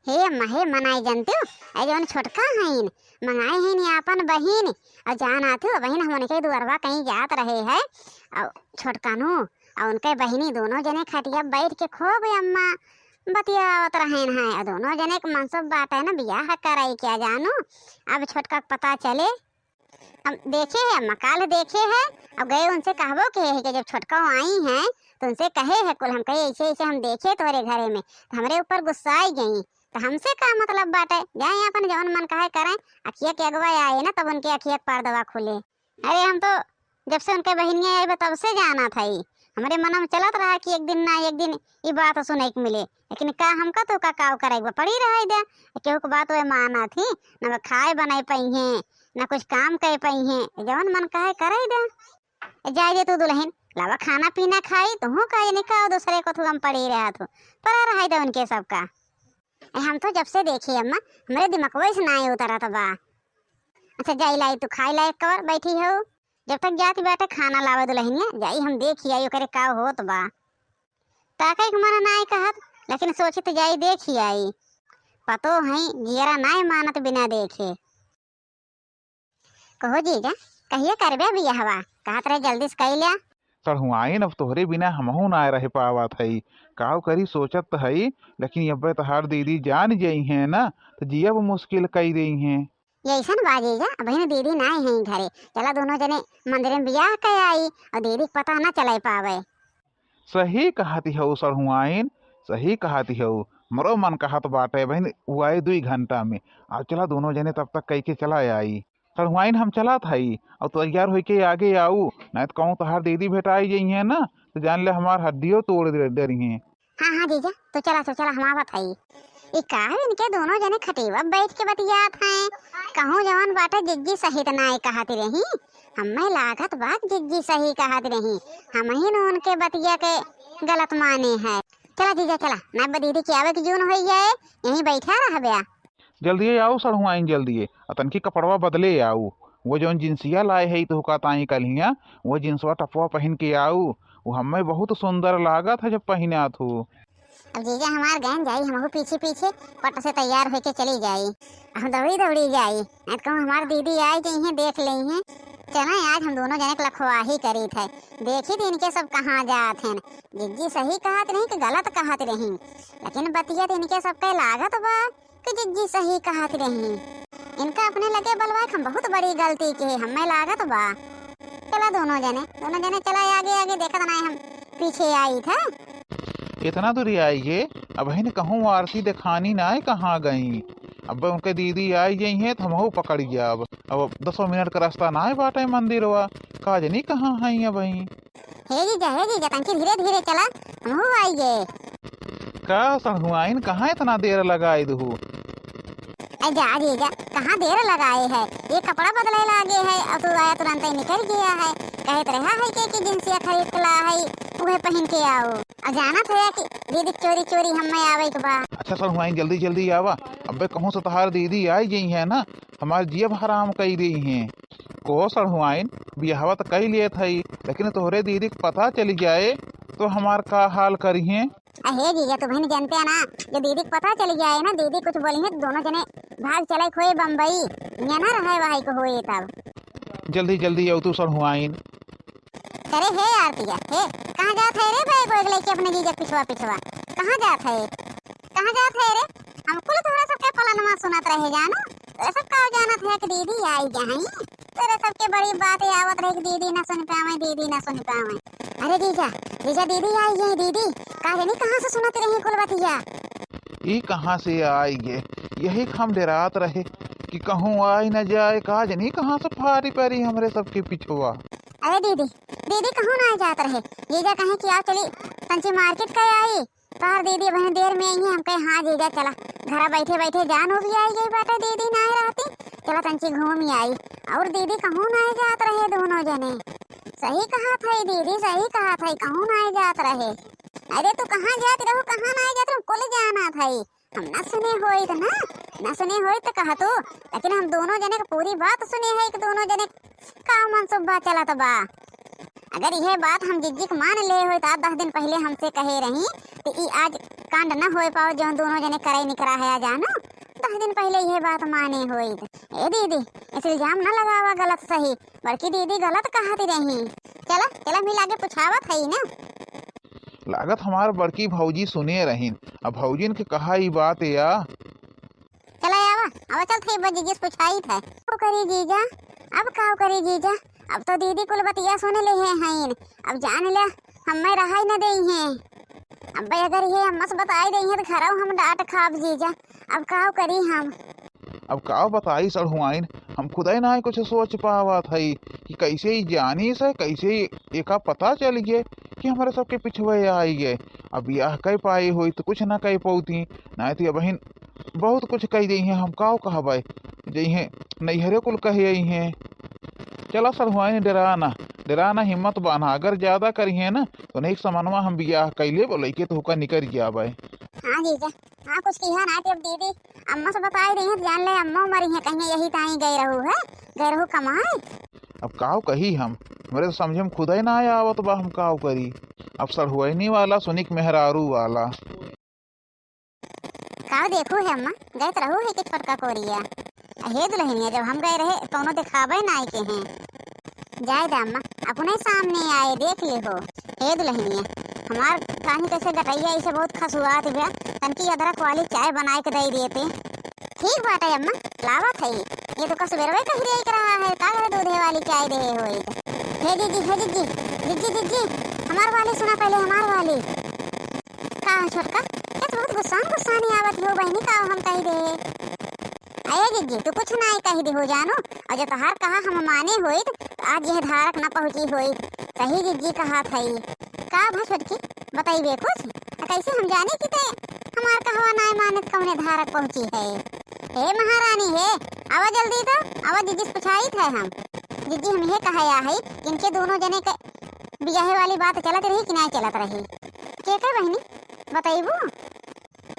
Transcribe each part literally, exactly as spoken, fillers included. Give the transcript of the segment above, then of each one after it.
हे अम्मा, हे अम्मा, नाई जनतिउ, ए जौन छोटका हईन, मंगाए हईन आपन बहिन, अउर जानत हौ, बहिन हम उनके दुअरवा कहीं जात रहे है, अउर छोटका नु, अउर उनके बहिनी दोनों जने खटिया बैठ के खूब अम्मा बतियावत रहेन है, अउर दोनों जने के मनसब बाटे न बियाह कराई क्या जानू, अब छोटका के पता चले, हम देखे है अम्मा, काल देखे है, अब गए उनसे कहबो के है कि जब छोटका आई हैं, तो उनसे कहे है कुल, हम कहे, "ऐसे, ऐसे हम देखे तोहरे घरे में, तो हमरे ऊपर गुस्सा आई गई, तो हमसे का मतलब बाटे, जाए अपन जौन मन कहे करें, अखिया के अगवा आए ना, तब उनके अखिया के पर्दवा खुले।" अरे हम तो जब से उनके बहिनिया आई बा, तब से जानत हई, हमरे मन में चलत रहा कि एक दिन ना एक दिन ई बात सुने के मिले, लेकिन का हमका तो का काव करे के बा, पड़ी रहे दे, केहू के बात वे मानत ही, न वे खाए बनाए पइहें, न कुछ काम करे पइहें, जवन मन कहे करे दे। ए, जाए दे तू दुलहिन, लावा खाना पीना खाई, तुहू का ये निकाव दूसरे को थुगम पड़ी रहत हो, परा रहे दे उनके सबका। ए, हम तो जब से देखी अम्मा, हमरे दिमगवा से नाई उतरत बा। अच्छा जाई लाई तू खाई लाई कवर बैठी हो, जब तक जाती बाटे खाना लावे दुलहिनिया, जाई हम देखी आई ओकरे का होत बा। ताकई के मन नाई कहत, लेकिन सोचित जाई देखी आई। पतो है जियरा नाई मानत बिना देखे। कहो जीजा, कहिया करबे बियाहवा? कहत रहे जल्दी से कई ल्या। सढ़ुआइन, अब तोहरे बिना हमहू ना रह पावत हई। काव करी सोचत त हई, लेकिन अब्बे तोहार दीदी जान जइहें ना, त जियब मुश्किल कई देइहें। यइसन बा जीजा, अबहिन दीदी नाई हैं घरे। चला दोनों जने मंदिर में बियाह कइ आई अउर दीदी के पता ना चले पावे। सही कहत हऊ सढ़ुआइन, सही कहत हऊ। हमरो मन कहत बाटे बहिन, उ आए दुई घंटा में। आ चला दोनों जने तब तक कइके चला आई। सढ़ुआइन हम चलत हई, अउर तैयार होइके आगे आऊ, नाहीं त कहूँ तोहार दीदी भेटाई जइहें ना, त जान ले हमार हड्डियो तोड़ दे-, डरिहें। हाँ, हाँ जीजा, तू चला, तू चला, हम आवत हई। ई का इनके दोनों जने खटिया बैठ के बतियात हैं? कहूँ जवन बाटे जिज्जी सही त नाई कहत रही, हमें लागत बा जिज्जी सही कहत रही, हमहिन उनके बतिया के गलत माने है। चला जीजा चला, ना अब दीदी के आवे के जून होई जाए, यहीं बैठा रहब्या। जल्दिए आऊ सढ़ुआइन, जल्दिए। आ तनकी कपड़वा बदले आऊ। वो जौन जिंसिया लाए है तोहका ताई कल्हिया, वो जिंसवा टपवा पहिन के आऊ। वो हमें बहुत सुंदर लागत है जब पहिनात हो। अब जीजा हमार गहन जाई, हमहू पीछे पीछे पट से तैयार होके चली जाई। हम दौड़ी दौड़ी जाई, नहीं तो कहूँ हमार दीदी आई जइहें, देख लेइहें। चला आज हम दोनों जने के लखवाही करीत है, देखी त इनके सब कहाँ जात हैं। जिज्जी सही कहत रही कि गलत कहत रही, लेकिन बतिया त इनके सबके लागत बा कि जिज्जी सही कहत रही। इनका अपने लगे बलवा के हम बहुत बड़ी गलती की, हमें लागत बा। चला दोनों जने, दोनों जने चला आगे आगे, देखत नाई हम पीछे आइत है। इतना दूरी आई गे, अबहिन कहूँ आरती देखानी नाई कहाँ गई। अब उनके दीदी आई जइहें त हमहू पकड़ जाब। अब दसों मिनट का रास्ता नाई बाटे मंदिरवा, का जनी कहाँ हई अबही। हे जीजा, हे जीजा, तनकी धीरे धीरे चला, हमहू आई गे। का सढ़ुआइन, कहाँ इतना देर लगाई दुहू? अरे जा जीजा, कहाँ देर लगाए है, ये कपड़ा बदले लागे है अउर तू आया तुरंत ही निकल गया है। कहत रहा है कि, कि जिंसिया खरीद के ला है, उहे पहिन के आऊ। अउर जानत है कि दीदी चोरी चोरी हमें आवे के बा। अच्छा सढ़ुआइन, जल्दी जल्दी आवा, अब्बे कहूँ से तोहार दीदी आई जइहें ना, हमार जियब हराम कई देइहें। को सढ़ुआइन, बियाहवा त कई लेत हई, लेकिन तोहरे दीदी के पता चली जाए तो हमार का हाल करिहें? अहे जीजा, तू बहिन जनते ना, जो दीदी के पता चली जाए ना, दीदी कुछ बोलिहें त दोनों जने भाग चले खोए बम्बई, यहाँ ना रहे वही को होए तब। जल्दी जल्दी आऊ तू सढ़ुआइन। अरे हे आरतिया, हे, कहाँ जात है रे बैग वैग लेके अपने जीजा पिछवा पिछवा? कहाँ जात है? कहाँ जात है रे? हम कुल तोहरा सबके पलनमा सुनत रहे जानू। तोरे सब का जानत है कि दीदी आई जाई? तोरे सबके बड़ी बात आवत रहे कि दीदी ना सुन पावे, दीदी ना सुन पावे। अरे जीजा, जीजा दीदी आई गई दीदी। का जानी कहाँ से सुनत रही कुल बतिया। ई कहाँ से आई गे? यही हम डेरात रहे कि कहूँ आई न जाए, का जानी कहाँ से फारी परी हमरे सबके पिछवा। अरे दीदी, दीदी कहूँ ना जात रहे। जीजा कहे कि आओ चली तंची मार्केट का आई। तोहर दीदी बहन देर में आई है, हम कहे, "हाँ जीजा, चला, घरा बैठे बैठे जान हो भी आई गई बाटे, दीदी नाहीं रहती, चला तंची घूम ही आई।" अउर दीदी कहूँ नाहीं जात रहे दोनों जने। सही कहत है दीदी, सही कहत है, कहूँ नाहीं जात रहे। अरे तू कहाँ जात रहू, कहाँ नाहीं जात रहू, कुल जानत है। हम ना सुने होइत ना, ना सुने होइत त कहतू, लेकिन हम दोनों जने के पूरी बात सुने है कि दोनों जने का मनसूबा चलत बा। अगर यह बात हम जिज्जी के मान ले होइत, आज दस दिन पहिले हमसे कहे रही, त ई आज कांड न होए पाओ, जौन दोनों जने करे निकरा है, जानो। दस दिन पहिले इहे बात माने होइत। ए दीदी, इस इल्जाम न लगावा गलत सही, बड़की दीदी गलत कहत रही। चला, चला, मिला के पुछावत हई ना। लागत हमार बड़की भौजी सुने रहीन। अब भौजिन के कहा ई बात या? चला आवा, आवा, चल थई बा जीजी से पुछाई था। का करी जीजा, अब का करी जीजा, अब तो दीदी कुल बतिया सुन ले हैं हईन, अब जान ले हमें रहाई न देई हैं। अब अगर ये अम्मा से बताई देई हैं तो घरौ हम डांट खाब जीजा, अब का करी हम। अब का बताई सड़हुआइन, हम खुदै नाहीं कुछ सोच पावत हई कि कैसे ई जानिस है, कैसे एका पता चल गए कि हमरे सबके पिछुए आई गए। अब बियाह कई पाई होई तो कुछ ना कई पौती, नाहीं तो ये बहिन बहुत कुछ कही देई हैं, हम काव कहबै, जइहें नैहरे कुल कहे आई हैं। चला सड़हुआइन, डेरा ना, डेरा ना, हिम्मत बान्हा, अगर ज्यादा करिहें ना तो नहीं समनवा हम बियाह कई लेब, लइके तो होका निकल जाबै। हाँ जीजा, हाँ कुछ किहा ना, अब दीदी अम्मा से बताई देई हैं, जान ले अम्मा मरी हैं, कहीं यही ताई गए रहू है, गए रहू कमाए। अब काव कही हम, हमरे तो समझे में खुदै ना आवत बा, हम काव करी। अब सड़हुआइनी वाला सुनिक मेहरारू वाला। काव देखू है अम्मा, गए तो रहू है कि छोटका कोरिया। हे दुल्हनिया, जब हम गए रहे, कौनो देखावे नाई के हैं। जाए दे अम्मा, अपने सामने आए, देख ले हो। हे दुल्हनिया, हमार काहे कैसे गटैया ऐसे बहुत खसुआत बा, तनकी अदरक वाली चाय बनाए के दे देते। ठीक बाटे अम्मा, लावत है। ये तो कसबेरवे कह रही रहा है, का घरे दूधे वाली चाय दे होई। हे जीजी, हे जीजी, जीजी, जीजी, हमार वाली सुना पहले, हमार वाली। का है छोटका? ये तो बहुत गुस्सान गुस्सानी आवत हो बहिनी, का हम कही दे। अये जीजी, तू कुछ नाई कही दे हो जानो, और जो तोहार कहा हम माने होइत, तो आज यह धारक न पहुँची होइत। सही जीजी कहा थई। का भा छोटकी, बताइबे कुछ? आ कैसे हम जानी कि ते हमार कहवा नाई मानत कौने धारक पहुँची है? हे महारानी हे, आवा जल्दी तो, आवा जीजी से पुछाइत है हम। जीजी हम ये कहा या है कि इनके दोनों जने के बियाहे वाली बात चलत रही कि नाई चलत रही? के के बहिनी, बताइबू?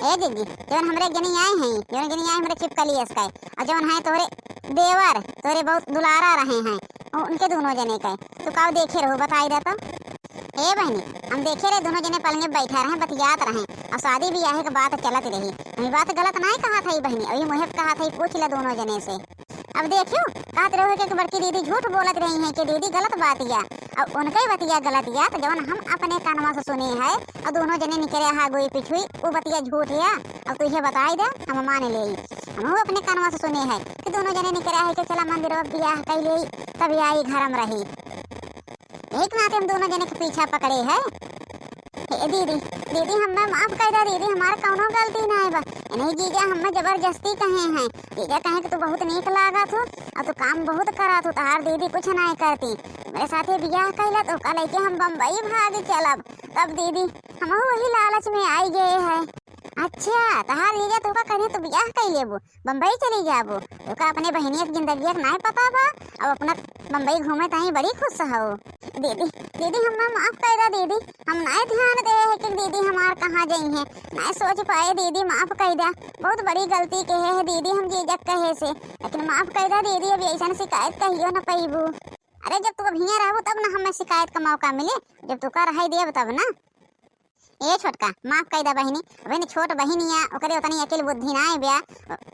ए जीजी, जौन हमरे गनी आए हैं, जौन गनी आए हमरे छिपकली असकाए, और जौन है तोरे देवर, तोरे बहुत दुलारा रहे हैं, उ-, उनके दोनों जने के, तू काव देखे रहो, बताई दे तो। ए बहिनी, हम देखे रहे दोनों जने पलंगे बैठा रहे, बतियात रहे, और शादी बियाहे के बात चलत रही। हम ई बात गलत नाई कहा थई बहिनी, अभी मुहे पे कहा थई, पूछ ले दोनों जने से। अब देखियो, कहत रहो कि बड़की दीदी झूठ बोलत रही हैं कि दीदी गलत बात या, अब उनके बतिया गलत या, तो जवन हम अपने कानवा से सुने हैं और दोनों जने निकरे हा गोई पिछुई, वो बतिया झूठ या। अब तू ये बताई दे, हम मान ले। हमहू अपने कानवा से सुने हैं कि दोनों जने निकरे है कि चला मंदिर में बियाह कर ले, तब आई घर में रही। एक नाते हम दोनों जने के पीछा पकड़े है। हे दीदी, दीदी हमें माफ कर दे दीदी, हमार कौनो गलती नाई बा। इन्हें जीजा हमें जबरदस्ती कहे हैं। जीजा कहे कि तू बहुत नीक लागत हो और तू काम बहुत करत हो, तहार दीदी कुछ नाई करती। मेरे साथे बियाह कैला तो का लेके हम बम्बई भाग चलब। तब दीदी हम वही लालच में आई गए है। अच्छा, तहार जीजा तोका कहे तू बियाह कर लेबू? बम्बई चली जाबो, तोका अपने बहिनिया के जिंदगिया के नाय पता बा, अब अपना बम्बई घूमे ताई बड़ी खुश हो। दीदी, दीदी हमें माफ कर दा दीदी, हम नाय ध्यान दे है कि दीदी हमार कहाँ जाई हैं, नाय सोच पाए दीदी, माफ कर दा। बहुत बड़ी गलती कहे है दीदी हम जीजक कहे से, लेकिन माफ कर दा दीदी, अब ऐसन शिकायत कहियो न पैबू। अरे जब तू अब हियाँ रहबू तब न हमें शिकायत का मौका मिले, जब तू का रहाई देब तब ना। ए छोटका, माफ कई दा बहिनी। बहिनी, छोट बहिनिया, ओकरे उतनी अकिल बुद्धि नाय ब्या।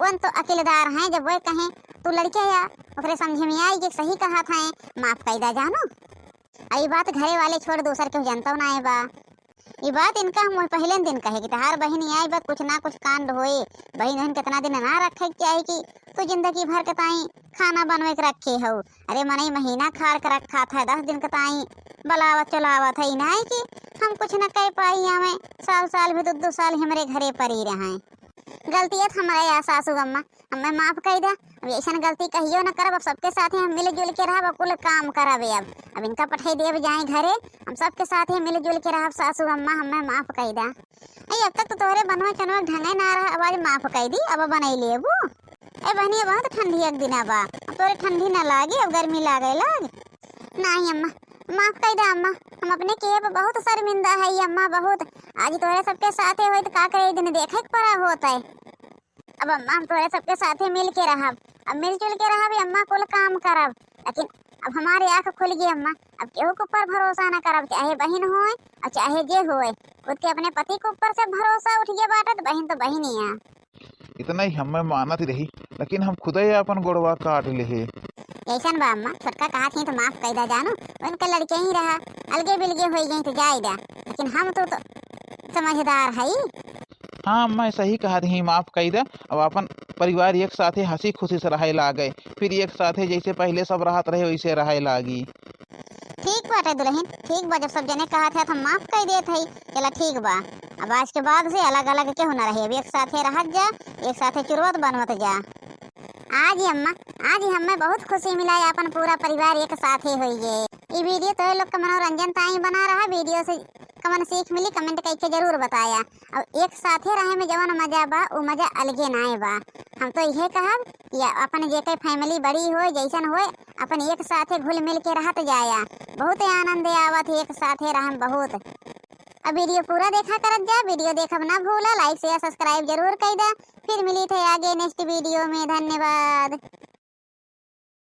उन तो अकिलदार हैं, जब वे कहें, तू लड़के या, ओकरे समझे में आई कि सही कहा था, माफ कई दा जानो। आ ई बात घरे वाले छोड़ दूसर केहू जनतौ नाय बा। ई बात इनका हम पहिले दिन कहे कि तहार बहिनी आई बा, कुछ ना कुछ कांड होए। बहिन, बहिन कितना दिन ना रखे के चाही कि तू जिंदगी भर के ताई खाना बनवे के रखे हो। अरे मनई महीना खाड़ के रखा था, दस दिन के ताई बलावत चलावत है, ई नाई कि हम कुछ न कह पाई, हमें साल साल भी दो दो साल हमरे घरे परी रहे। गलतियत हमरे या सासू अम्मा, हमें माफ कई दा। अब ऐसन गलती कहियो न करब, अब सबके साथे हम मिलजुल के रहब, अब कुल काम करब। अब, अब इनका पठाई देब जाए घरे, हम सबके साथे मिलजुल के रहब सासू अम्मा, हमें माफ कई दा। ए, अब तक तो तोहरे बनवा चनवा ढंगे ना रहा, अब आज माफ कई दी, अब बनाई लेबू। ए बहनी, बहुत ठंडी एक दिना बा, अब तोरे ठंडी ना लागे, अब गर्मी लागे लाग। नाई अम्मा, माफ कई दा अम्मा, हम अपने किए पे बहुत शर्मिंदा है अम्मा, बहुत। आज तोहरे सबके साथे होई त का करे, एक दिन देखे के पड़ा होत है। अब अम्मा, हम तोहरे सबके साथे मिल के रहब, अब मिलजुल के रहब अम्मा, कुल काम करब, लेकिन अब हमारे आँख खुल गई अम्मा, अब केहू के ऊपर भरोसा ना करब, चाहे बहिन होए और चाहे जे होए, खुद के अपने पति के ऊपर से भरोसा उठ गया बाटे, तो बहिन तो बहिन ही है। इतना ही हमें मानत रही, लेकिन हम खुदे अपन गोड़वा काट लेहे। ऐसन बा अम्मा, छोटका कहत ही तो माफ कई दा जानू, उनके लड़के ही रहा, अलगे बिलगे होई गई तो जाए दा, लेकिन हम तो, तो समझदार हई। हाँ अम्मा, सही कहत ही, माफ कई दा। अब अपन परिवार एक साथे हँसी खुशी से रहे लागे, फिर एक साथे जैसे पहले सब रहत रहे वैसे रहे लागी। ठीक बाटे दुल्हन, ठीक बा, जब सब जने कहत है तो हम माफ कई देत हई। चला ठीक बा, अब आज के बाद से अलग अलग केहू ना रहे, अब एक साथे रहत जा, एक साथे चुरवत बनवत जा। आज ही अम्मा, आज ही हमें बहुत खुशी मिला है, अपन पूरा परिवार एक साथे होइए। ई वीडियो तो लोग के मनोरंजन ताई बना रहा, वीडियो से कमन सीख मिली, कमेंट करके जरूर बताया। अब एक साथे रहे में जवन मजा बा, उ मजा अलगे नाए बा। हम तो इहे कहब कि अपन जेके फैमिली बड़ी होए, जैसन होए, अपन एक साथे घुल मिल के रहत जाया। बहुत आनंद आवत है एक साथे रहे में, बहुत। अब वीडियो पूरा देखा करत जा, वीडियो देखब ना भूला, लाइक शेयर सब्सक्राइब जरूर कई दा। फिर मिली थे आगे नेक्स्ट वीडियो में, धन्यवाद।